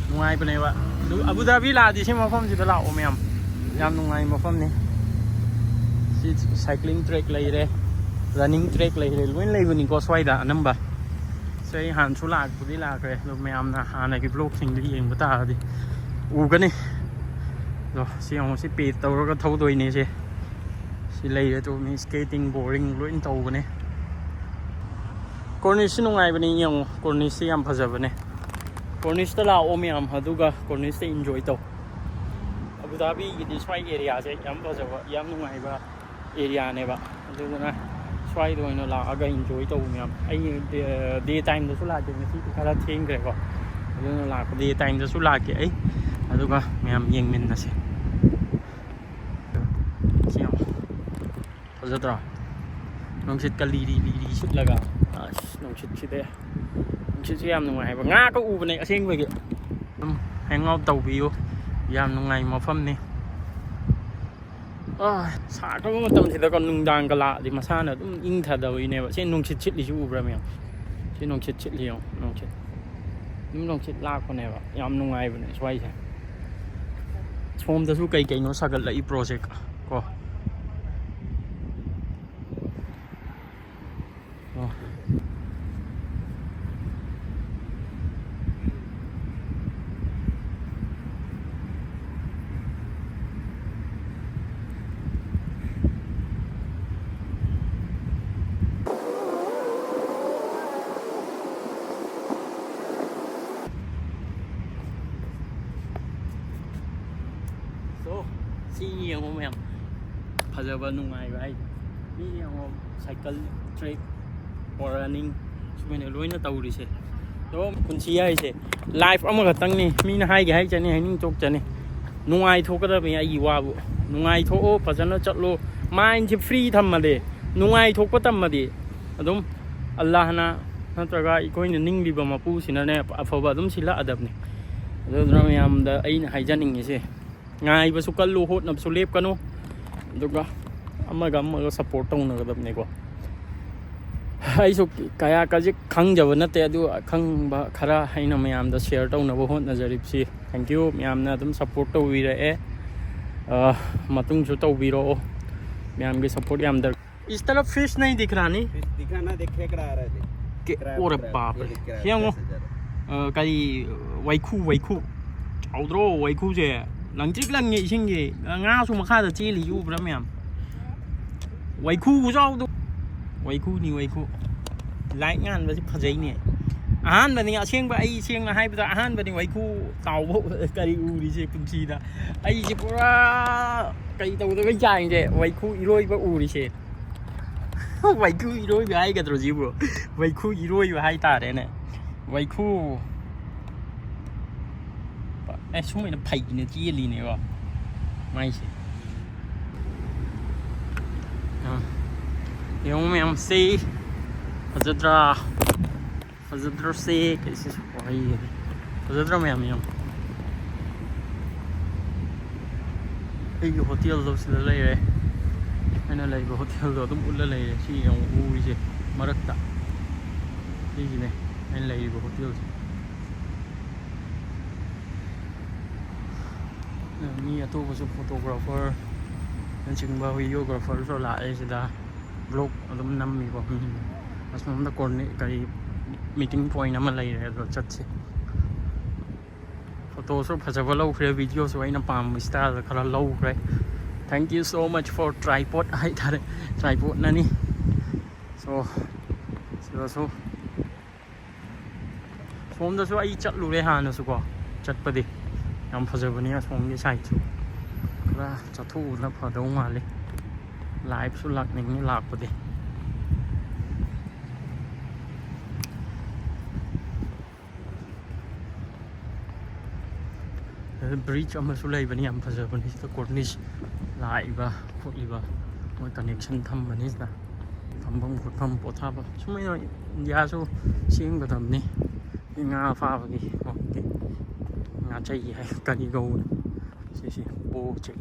ꯅꯨꯡꯉꯥꯏꯕꯅꯦꯕ꯫ ꯑꯗꯨ ꯑꯕꯨ ꯙꯥꯕꯤ ꯂꯥꯛꯑꯗꯤ ꯁꯤ ꯃꯐꯝꯁꯤꯗ ꯂꯥꯛꯑꯣ ꯃꯌꯥꯝ꯫ ꯌꯥꯝ ꯅꯨꯡꯉꯥꯏ ꯃꯐꯝꯅꯤ꯫ ꯁꯤ ꯁꯥꯏꯀ꯭ꯂꯤꯡ ꯇ꯭ꯔꯦꯛ ꯂꯩꯔꯦ, ꯔꯟꯅꯤꯡ ꯇ꯭ꯔꯦꯛ ꯂꯩꯔꯦ, ꯂꯣꯏꯅ ꯂꯩꯕꯅꯤꯀꯣ ꯁ꯭ꯋꯥꯏꯗ ꯑꯅꯝꯕ꯫ ꯁꯤ ꯑꯩ ꯍꯥꯟꯅꯁꯨ ꯂꯥꯛꯄꯨꯗꯤ ꯂꯥꯛꯈ꯭ꯔꯦ, ꯑꯗꯣ ꯃꯌꯥꯝꯅ ꯍꯥꯟꯅꯒꯤ ꯕ꯭ꯂꯣꯛꯁꯤꯡꯗꯣ ꯌꯦꯡꯕ ꯇꯥꯔꯗꯤ ꯎꯒꯅꯤ꯫ ꯑꯗꯣ ꯁꯤ ꯑꯃꯨꯛ ꯁꯤ ꯄꯦ ꯇꯧꯔꯒ ꯊꯧꯗꯣꯏꯅꯦ ꯁꯦ꯫ ꯁꯤ ꯂꯩꯔꯦ ꯇꯨ ꯃꯤ ꯁ꯭ꯀꯦꯇꯤꯡ, ꯕꯣꯔꯗꯤꯡ ꯂꯣꯏꯅ ꯇꯧꯕꯅꯦ꯫ ꯀꯣꯔꯅꯤꯁꯁꯤ ꯅꯨꯡꯉꯥꯏꯕꯅꯦ, ꯌꯦꯡꯉꯣ, ꯀꯣꯔꯅꯤꯁꯁꯤ ꯌꯥꯝ ꯐꯖꯕꯅꯦ꯫ ꯀꯣꯔꯅꯤꯁꯇ ꯂꯥꯛꯑꯣ ꯃꯌꯥꯝ, ꯑꯗꯨꯒ ꯀꯣꯔꯅꯤꯁꯇ ꯏꯟꯖꯣꯏ ꯇꯧ꯫ ꯑꯕꯨ ꯙꯥꯕꯤꯒꯤꯗꯤ ꯁ꯭ꯋꯥꯏ ꯑꯦꯔꯤꯌꯥꯁꯦ ꯌꯥꯝ ꯐꯖꯕ, ꯌꯥꯝ ꯅꯨꯡꯉꯥꯏꯕ ꯑꯦꯔꯤꯌꯥꯅꯦꯕ꯫ ꯑꯗꯨꯗꯨꯅ ꯁ꯭ꯋꯥꯏꯗ ꯑꯣꯏꯅ ꯂꯥꯛꯑꯒ ꯏꯟꯖꯣꯏ ꯇꯧꯕ ꯃꯌꯥꯝ꯫ ꯑꯩ ꯗꯦ, ꯗꯦ ꯇꯥꯏꯝꯗꯁꯨ ꯂꯥꯛꯀꯦ, ꯉꯁꯤꯗꯤ ꯈꯔ ꯊꯦꯡꯈ꯭ꯔꯦꯀꯣ꯫ ꯑꯗꯨꯅ ꯂꯥꯛꯄ ꯗꯦ ꯇꯥꯏꯝꯗꯁꯨ ꯂꯥꯛꯀꯦ ꯑꯩ, ꯑꯗꯨꯒ ꯃꯌꯥꯝ ꯌꯦꯡꯃꯤꯟꯅꯁꯦ꯫ ꯐꯖꯗ꯭ꯔꯣ? ꯅꯨꯡꯁꯤꯠꯀ ꯂꯤꯔꯤ ꯂꯤꯔꯤ ꯁꯤꯠꯂꯒ, ꯑꯁ, ꯅꯨꯡꯁꯤꯠꯁꯤꯗꯤ, ꯅꯨꯡꯁꯤꯠꯁꯤ ꯌꯥꯝ ꯅꯨꯡꯉꯥꯏꯕ, ꯉꯥꯒ ꯎꯕꯅꯦ ꯑꯁꯦꯡꯕꯒꯤ꯫ ꯑꯗꯨꯝ hang out ꯇꯧꯕꯤꯌꯨ, ꯌꯥꯝ ꯅꯨꯡꯉꯥꯏꯕ ꯃꯐꯝꯅꯤ꯫ ꯑꯥ, ꯁꯥꯔꯛꯄ ꯃꯇꯝꯁꯤꯗꯀꯣ, ꯅꯨꯡꯗꯥꯡꯒ ꯂꯥꯛꯑꯗꯤ ꯃꯁꯥꯅ ꯑꯗꯨꯝ ꯏꯪꯊꯗꯧꯔꯤꯅꯦꯕ꯫ ꯁꯤ ꯅꯨꯡꯁꯤꯠ ꯁꯤꯠꯂꯤꯁꯤ ꯎꯕ꯭ꯔꯥ ꯃꯌꯥꯝ? ꯁꯤ ꯅꯨꯡꯁꯤꯠ ꯁꯤꯠꯂꯤ ꯌꯦꯡꯉꯣ, ꯅꯨꯡꯁꯤꯠ꯫ ꯑꯗꯨꯝ ꯅꯨꯡꯁꯤꯠ ꯂꯥꯛꯄꯅꯦꯕ, ꯌꯥꯝ ꯅꯨꯡꯉꯥꯏꯕꯅꯦ ꯁ꯭ꯋꯥꯏꯁꯦ꯫ ꯁꯣꯝꯗꯁꯨ ꯀꯩ ꯀꯩꯅꯣ ꯁꯥꯒꯠꯂꯛꯏ project ꯀꯣ꯫ ꯑꯣ꯫ So, ꯁꯤ ꯌꯦꯡꯉꯣ ꯃꯌꯥꯝ, ꯐꯖꯕ ꯅꯨꯡꯉꯥꯏꯕ ꯍꯥꯏꯁꯦ꯫ ꯃꯤ ꯌꯦꯡꯉꯣ, cycle track or running, ꯁꯨꯃꯥꯏꯅ ꯂꯣꯏꯅ ꯇꯧꯔꯤꯁꯦ꯫ ꯑꯗꯣ ꯄꯨꯟꯁꯤ ꯍꯥꯏꯁꯦ life ꯑꯃꯈꯛꯇꯪꯅꯤ꯫ ꯃꯤꯅ ꯍꯥꯏꯒꯦ ꯍꯥꯏꯖꯅꯤ, ꯍꯥꯏꯅꯤꯡ ꯊꯣꯛꯆꯅꯤ꯫ ꯅꯨꯡꯉꯥꯏꯊꯣꯛꯀꯗꯕꯅꯤ ꯑꯩꯒꯤ ꯋꯥꯕꯨ꯫ ꯅꯨꯡꯉꯥꯏꯊꯣꯛꯑꯣ, ꯐꯖꯅ ꯆꯠꯂꯣ꯫ Mindꯁꯦ free ꯊꯝꯃꯗꯤ, ꯅꯨꯡꯉꯥꯏꯊꯣꯛꯄ ꯇꯝꯃꯗꯤ, ꯑꯗꯨꯝ ꯑꯜꯂꯥꯍꯅ ꯅꯠꯇ꯭ꯔꯒ ꯑꯩꯈꯣꯏꯅ ꯅꯤꯡꯂꯤꯕ ꯃꯄꯨꯁꯤꯅꯅꯦ ꯑꯐꯕ ꯑꯗꯨꯝ ꯁꯤꯜꯂꯛꯑꯗꯕꯅꯤ꯫ ꯑꯗꯨꯗꯨꯅ ꯃꯌꯥꯝꯗ ꯑꯩꯅ ꯍꯥꯏꯖꯅꯤꯡꯉꯤꯁꯦ, ꯉꯥꯏꯕꯁꯨ ꯀꯜꯂꯨ, ꯍꯣꯠꯅꯕꯁꯨ ꯂꯦꯞꯀꯅꯨ꯫ ꯑꯗꯨꯒ ꯑꯃꯒ ꯑꯃꯒ support ꯇꯧꯅꯒꯗꯕꯅꯤꯀꯣ꯫ ꯑꯩꯁꯨ ꯀꯌꯥ ꯀꯖꯤꯛ ꯈꯪꯖꯕ ꯅꯠꯇꯦ, ꯑꯗꯨ ꯑꯈꯪꯕ ꯈꯔ ꯑꯩꯅ ꯃꯌꯥꯝꯗ share ꯇꯧꯅꯕ ꯍꯣꯠꯅꯖꯔꯤꯕꯁꯤ꯫ Thank you, ꯃꯌꯥꯝꯅ ꯑꯗꯨꯝ support ꯇꯧꯕꯤꯔꯛꯑꯦ꯫ ꯑ, ꯃꯇꯨꯡꯁꯨ ꯇꯧꯕꯤꯔꯛꯑꯣ꯫ ꯃꯌꯥꯝꯒꯤ support ꯌꯥꯝ ꯗꯔꯀꯥꯔ꯫ इस तरफ fish नहीं दिख रहा नहीं? Fish दिखा ना, देख, खेकड़ा आ रहा है, देख। के, crab, ओरे crab, बाप ये रे। देख, crab ꯌꯦꯡꯉꯣ꯫ कैसे जा रहा है। ꯑ, ꯀꯔꯤ, ꯋꯥꯏꯈꯨ, ꯋꯥꯏꯈꯨ꯫ ꯆꯥꯎꯗ꯭ꯔꯣ ꯋꯥꯏꯈꯨꯁꯦ? ꯂꯪꯇ꯭ꯔꯤꯛ ꯂꯪꯉꯦ ꯏꯁꯤꯡꯁꯦ꯫ ꯉꯥꯁꯨ ꯃꯈꯥꯗ ꯆꯦꯜꯂꯤ, ꯎꯕ꯭ꯔꯥ ꯃꯌꯥꯝ? ꯋꯥꯏꯈꯨ ꯈꯨꯆꯥꯎꯗꯣ꯫ ꯋꯥꯏꯈꯨꯅꯤ, ꯋꯥꯏꯈꯨ꯫ Light ꯉꯥꯟꯕꯁꯤ ꯐꯖꯩꯅꯦ꯫ ꯑꯍꯥꯟꯕꯅꯤ, ꯑꯁꯦꯡꯕ, ꯑꯩ ꯁꯦꯡꯅ ꯍꯥꯏꯕꯗ ꯑꯍꯥꯟꯕꯅꯤ ꯋꯥꯏꯈꯨ ꯆꯥꯎꯕ ꯀꯔꯤ ꯎꯔꯤꯁꯦ ꯄꯨꯟꯁꯤꯗ꯫ ꯑꯩꯁꯦ ꯄꯨꯔꯥ ꯀꯩ ꯇꯧꯗꯕꯩ ꯆꯥꯡꯁꯦ ꯋꯥꯏꯈꯨ ꯏꯔꯣꯏꯕ ꯎꯔꯤꯁꯦ꯫ ꯋꯥꯏꯈꯨ ꯏꯔꯣꯏꯕ ꯍꯥꯏꯒꯗ꯭ꯔꯣ ꯁꯤꯕꯨ? ꯋꯥꯏꯈꯨ ꯏꯔꯣꯏꯕ ꯍꯥꯏꯇꯥꯔꯦꯅꯦ꯫ ꯋꯥꯏꯈꯨ꯫ ꯑꯦ, ꯁꯨꯃꯥꯏꯅ ꯐꯩꯅ ꯆꯦꯜꯂꯤꯅꯦꯀꯣ ꯃꯥꯏꯁꯦ꯫ ꯑꯥ, ꯌꯦꯡꯉꯨ ꯃꯌꯥꯝꯁꯤ, ꯐꯖꯗ꯭ꯔꯥ? ꯐꯖꯗ꯭ꯔꯣ ꯁꯤ? ꯀꯩꯁꯤ ꯋꯥꯍꯩ꯫ ꯐꯖꯗ꯭ꯔꯥ ꯃꯌꯥꯝ? ꯌꯦꯡꯉꯨ, ꯑꯩꯒꯤ ꯍꯣꯇꯦꯜꯗꯣ ꯁꯤꯗ ꯂꯩꯔꯦ꯫ ꯑꯩꯅ ꯂꯩꯕ ꯍꯣꯇꯦꯜꯗꯣ ꯑꯗꯨꯝ ꯎꯠꯂ ꯂꯩꯔꯦ꯫ ꯁꯤ ꯌꯦꯡꯉꯨ, ꯎꯔꯤꯁꯦ ꯃꯔꯛꯇ꯫ ꯁꯤꯁꯤꯅꯦ ꯑꯩꯅ ꯂꯩꯔꯤꯕ ꯍꯣꯇꯦꯜꯁꯦ꯫ ꯃꯤ ꯑꯇꯣꯞꯄꯁꯨ, photographer ꯅꯆꯤꯡꯕ, videographerꯁꯨ ꯂꯥꯛꯑꯦ ꯁꯤꯗ꯫ Vlog ꯑꯗꯨꯝ ꯅꯝꯃꯤꯀꯣ꯫ ꯑꯁꯣꯝꯗ ꯀꯣꯔꯅꯤ-, ꯀꯔꯤ, meeting point ꯑꯃ ꯂꯩꯔꯦ, ꯑꯗꯣ ꯆꯠꯁꯤ꯫ Photoꯁꯨ ꯐꯖꯕ ꯂꯧꯈ꯭ꯔꯦ, videoꯁꯨ ꯑꯩꯅ ꯄꯥꯝꯕ styleꯗ ꯈꯔ ꯂꯧꯈ꯭ꯔꯦ꯫ Thank you so much for tripod ꯍꯥꯏꯇꯥꯔꯦ, tripodꯅꯅꯤ꯫ So, ꯁꯤꯗꯁꯨ, ꯁꯣꯝꯗꯁꯨ ꯑꯩ ꯆꯠꯂꯨꯔꯦ ꯍꯥꯟꯅꯁꯨꯀꯣ꯫ ꯆꯠꯄꯗꯤ ꯌꯥꯝ ꯐꯖꯕꯅꯤ ꯑꯁꯣꯝꯒꯤ sideꯁꯨ꯫ ꯈꯔ ꯆꯠꯊꯣꯛꯎꯕꯅ ꯐꯗꯧ ꯃꯥꯜꯂꯤ꯫ Liveꯁꯨ ꯂꯥꯛꯅꯤꯡꯉꯤ ꯂꯥꯛꯄꯗꯤ꯫ Bridge ꯑꯃꯁꯨ ꯂꯩꯕꯅꯤ, ꯌꯥꯝ ꯐꯖꯕꯅꯤ꯫ ꯁꯤꯗ cornice ꯂꯥꯛꯏꯕ ꯈꯣꯠꯂꯤꯕ, ꯃꯣꯏ connection ꯊꯝꯕꯅꯤ ꯁꯤꯗ꯫ ꯐꯝꯐꯝ ꯈꯣꯠꯐꯝ ꯄꯣꯊꯥꯕ ꯁꯨꯃꯥꯏꯅ ꯏꯟꯗꯤꯌꯥꯁꯨ ꯁꯦꯝꯒꯗꯕꯅꯤ꯫ ꯉꯥ ꯐꯥꯕꯒꯤ ꯃꯐꯝꯗꯤ ꯉꯥꯆꯩ ꯍꯥꯏ, ꯀꯔꯤ ꯀꯧꯕꯅꯣ ꯁꯤꯁꯤ? ꯄꯣꯛꯆꯩ꯫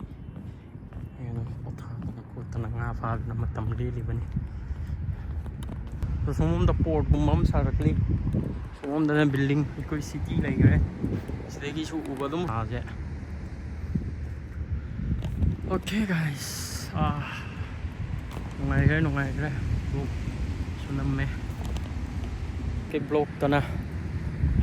ꯑꯩꯅ ꯄꯣꯊꯥꯗꯅ ꯈꯣꯠꯇꯅ ꯉꯥ ꯐꯥꯗꯅ ꯃꯇꯝ ꯂꯦꯜꯂꯤꯕꯅꯤ꯫ ꯑꯗꯣ ꯁꯣꯝꯗ portꯀꯨꯝꯕ ꯑꯃ ꯁꯥꯔꯛꯂꯤ꯫ ꯁꯣꯝꯗꯅ building, ꯑꯩꯈꯣꯏ city ꯂꯩꯈ꯭ꯔꯦ꯫ ꯁꯤꯗꯒꯤꯁꯨ ꯎꯕ ꯑꯗꯨꯝ ꯊꯥꯁꯦ꯫ Okay guys, ꯑꯥ, ꯅꯨꯡꯉꯥꯏꯈ꯭ꯔꯦ, ꯅꯨꯡꯉꯥꯏꯈ꯭ꯔꯦ꯫ Vlogꯁꯨ ꯅꯝꯃꯦ꯫ ꯀꯩ vlogꯇꯅ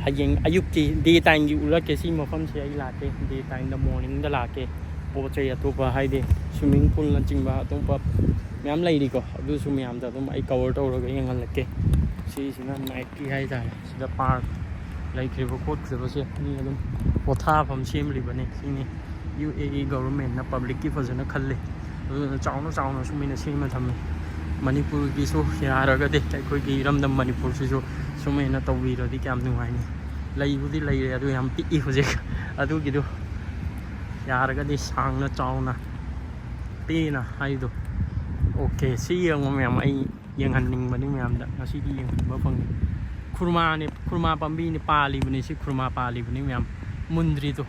ꯍꯌꯦꯡ ꯑꯌꯨꯛꯀꯤ, day timeꯒꯤ ꯎꯠꯂꯛꯀꯦ꯫ ꯁꯤ ꯃꯐꯝꯁꯦ ꯑꯩ ꯂꯥꯛꯀꯦ, day timeꯗ, morningꯗ ꯂꯥꯛꯀꯦ꯫ ꯄꯣꯠ ꯆꯩ ꯑꯇꯣꯞꯄ, ꯍꯥꯏꯗꯤ swimming poolꯅꯆꯤꯡꯕ ꯑꯇꯣꯞꯄ ꯃꯌꯥꯝ ꯂꯩꯔꯤꯀꯣ, ꯑꯗꯨꯁꯨ ꯃꯌꯥꯝꯗ ꯑꯗꯨꯝ ꯑꯩ cover ꯇꯧꯔꯒ ꯌꯦꯡꯍꯜꯂꯛꯀꯦ꯫ ꯁꯤꯁꯤꯅ nightꯀꯤ ꯍꯥꯏꯇꯥꯔꯦ꯫ ꯁꯤꯗ park ꯂꯩꯈ꯭ꯔꯤꯕ ꯈꯣꯠꯈ꯭ꯔꯤꯕꯁꯦ ꯃꯤ ꯑꯗꯨꯝ ꯄꯣꯊꯥꯐꯝ ꯁꯦꯝꯂꯤꯕꯅꯤ꯫ ꯁꯤꯅꯤ UAE governmentꯅ publicꯀꯤ ꯐꯖꯅ ꯈꯜꯂꯤ꯫ ꯑꯗꯨꯅ ꯆꯥꯎꯅ ꯆꯥꯎꯅ ꯁꯨꯃꯥꯏꯅ ꯁꯦꯝꯃ ꯊꯝꯃꯤ꯫ ꯃꯅꯤꯄꯨꯔꯒꯤꯁꯨ ꯌꯥꯔꯒꯗꯤ, ꯑꯩꯈꯣꯏꯒꯤ ꯏꯔꯝꯗꯝ ꯃꯅꯤꯄꯨꯔꯁꯤꯁꯨ ꯁꯨꯃꯥꯏꯅ ꯇꯧꯕꯤꯔꯗꯤ ꯀꯌꯥꯝ ꯅꯨꯡꯉꯥꯏꯅꯤ꯫ ꯂꯩꯕꯨꯗꯤ ꯂꯩꯔꯦ, ꯑꯗꯨ ꯌꯥꯝ ꯄꯤꯛꯏ ꯍꯧꯖꯤꯛ꯫ ꯑꯗꯨꯒꯤꯗꯨ ꯌꯥꯔꯒꯗꯤ ꯁꯥꯡꯅ ꯆꯥꯎꯅ ꯄꯦꯅ ꯍꯥꯏꯗꯣ, ꯑꯣꯀꯦ, ꯁꯤ ꯌꯦꯡꯉꯣ ꯃꯌꯥꯝ, ꯑꯩ ꯌꯦꯡꯍꯟꯅꯤꯡꯕꯅꯤ ꯃꯌꯥꯝꯗ, ꯉꯁꯤꯗꯤ ꯌꯦꯡꯍꯟꯕ ꯐꯪꯉꯦ꯫ ꯈꯨꯔꯃꯥꯅꯦ, ꯈꯨꯔꯃꯥ ꯄꯥꯝꯕꯤꯅꯦ ꯄꯥꯜꯂꯤꯕꯅꯤ, ꯁꯤ ꯈꯨꯔꯃꯥ ꯄꯥꯜꯂꯤꯕꯅꯤ ꯃꯌꯥꯝ, ꯃꯨꯟꯗ꯭ꯔꯤꯗꯣ꯫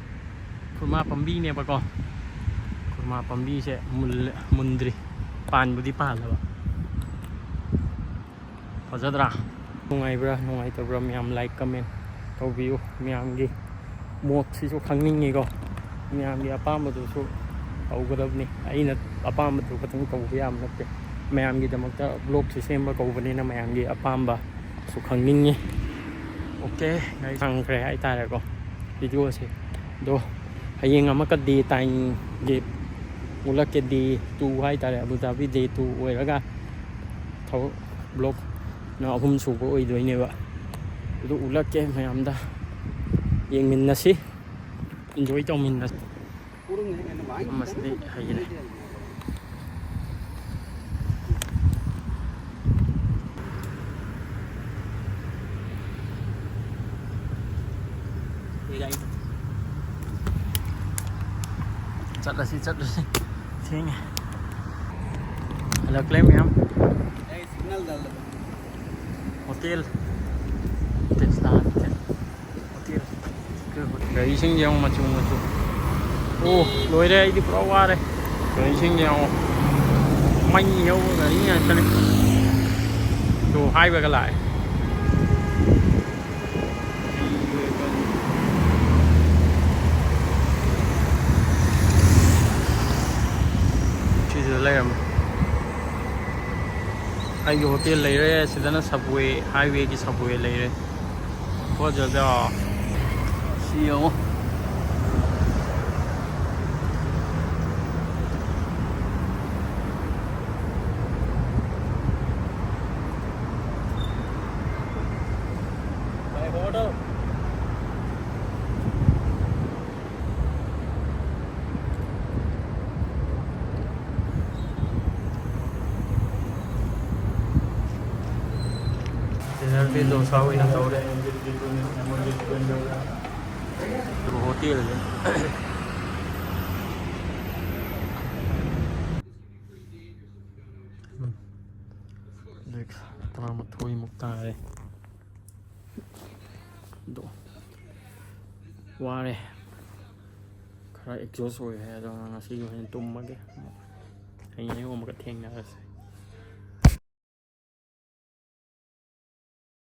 ꯈꯨꯔꯃꯥ ꯄꯥꯝꯕꯤꯅꯦꯕꯀꯣ꯫ ꯈꯨꯔꯃꯥ ꯄꯥꯝꯕꯤꯁꯦ ꯃꯨꯜꯂꯦ-, ꯃꯨꯟꯗ꯭ꯔꯤ, ꯄꯥꯟꯕꯨꯗꯤ ꯄꯥꯜꯂꯕ꯫ ꯐꯖꯗ꯭ꯔꯥ? ꯅꯨꯡꯉꯥꯏꯕ꯭ꯔꯥ ꯅꯨꯡꯉꯥꯏꯇꯕ꯭ꯔꯥ ꯃꯌꯥꯝ like comment ꯇꯧꯕꯤꯌꯨ꯫ ꯃꯌꯥꯝꯒꯤ ꯃꯣꯠꯁꯤꯁꯨ ꯈꯪꯅꯤꯡꯉꯤꯀꯣ꯫ ꯃꯌꯥꯝꯒꯤ ꯑꯄꯥꯝꯕꯗꯨꯁꯨ ꯇꯧꯒꯗꯕꯅꯤ꯫ ꯑꯩꯅ ꯑꯄꯥꯝꯕꯗꯨ ꯈꯛꯇꯪ ꯇꯧꯕ ꯌꯥꯕ ꯅꯠꯇꯦ꯫ ꯃꯌꯥꯝꯒꯤꯗꯃꯛꯇ vlogꯁꯨ ꯁꯦꯝꯕ ꯀꯧꯕꯅꯤꯅ ꯃꯌꯥꯝꯒꯤ ꯑꯄꯥꯝꯕꯁꯨ ꯈꯪꯅꯤꯡꯉꯤ꯫ ꯑꯣꯀꯦ, ꯉꯥꯏ ꯁꯪꯈ꯭ꯔꯦ ꯍꯥꯏꯇꯥꯔꯦꯀꯣ videoꯁꯦ꯫ ꯑꯗꯣ ꯍꯌꯦꯡ ꯑꯃꯨꯛꯀ day timeꯒꯤ ꯎꯠꯂꯛꯀꯦ, day two ꯍꯥꯏꯇꯥꯔꯦ, ꯑꯕꯨ ꯙꯥꯕꯤ day two ꯑꯣꯏꯔꯒ ꯊꯕꯛ vlogꯅ ꯑꯍꯨꯝ ꯁꯨꯕ ꯑꯣꯏꯗꯣꯏꯅꯦꯕ꯫ ꯑꯗꯨ ꯎꯠꯂꯛꯀꯦ ꯃꯌꯥꯝꯗ, ꯌꯦꯡꯃꯤꯟꯅꯁꯤ, enjoy ꯇꯧꯃꯤꯟꯅꯁꯤ꯫ ꯃꯁꯤꯗꯤ ꯍꯩꯔꯦ꯫ ꯆꯠꯂꯁꯤ, ꯆꯠꯂꯁꯤ꯫ ꯊꯦꯡꯉꯦ꯫ ꯍꯜꯂꯛꯂꯦ ꯃꯌꯥꯝ꯫ ꯍꯣꯇꯦꯜ꯫ ꯍꯣꯇꯦꯜ꯫ ꯒꯥꯔꯤꯁꯤꯡ ꯌꯦꯡꯉꯣ, ꯃꯆꯨ ꯃꯆꯨ꯫ ꯑꯣ, ꯂꯣꯏꯔꯦ, ꯑꯩꯗꯤ ꯄꯨꯔꯥ ꯋꯥꯔꯦ꯫ ꯒꯥꯔꯤꯁꯤꯡ ꯌꯦꯡꯉꯣ, ꯃꯩ ꯍꯧꯕ ꯒꯥꯔꯤ ꯉꯥꯛꯇꯅꯦ꯫ ꯑꯗꯣ highwayꯒ ꯂꯥꯛꯑꯦ꯫ ꯁꯤꯁꯤꯗ ꯂꯩꯔꯝꯃꯦ꯫ ꯑꯩꯒꯤ ꯍꯣꯇꯦꯜ ꯂꯩꯔꯦ꯫ ꯁꯤꯗꯅ subway, highwayꯒꯤ subway ꯂꯩꯔꯦ꯫ ꯐꯖꯗ꯭ꯔꯣ? ꯁꯤ ꯌꯦꯡꯉꯣ꯫ Dinnerꯗꯤ ꯗꯣꯁꯥ ꯑꯣꯏꯅ ꯇꯧꯔꯦ꯫ ꯍꯣꯇꯦꯜꯁꯦ꯫ ꯇꯔꯥꯃꯥꯊꯣꯏꯃꯨꯛ ꯇꯥꯔꯦ꯫ ꯑꯗꯣ ꯋꯥꯔꯦ, ꯈꯔ ꯑꯦꯛꯖꯣꯁ ꯑꯣꯏꯔꯦ꯫ ꯑꯗꯣ ꯉꯁꯤꯒꯤ ꯑꯣꯏꯅ ꯇꯨꯝꯃꯒꯦ꯫ ꯍꯌꯦꯡ ꯑꯌꯨꯛ ꯑꯃꯨꯛꯀ ꯊꯦꯡꯅꯔꯁꯦ꯫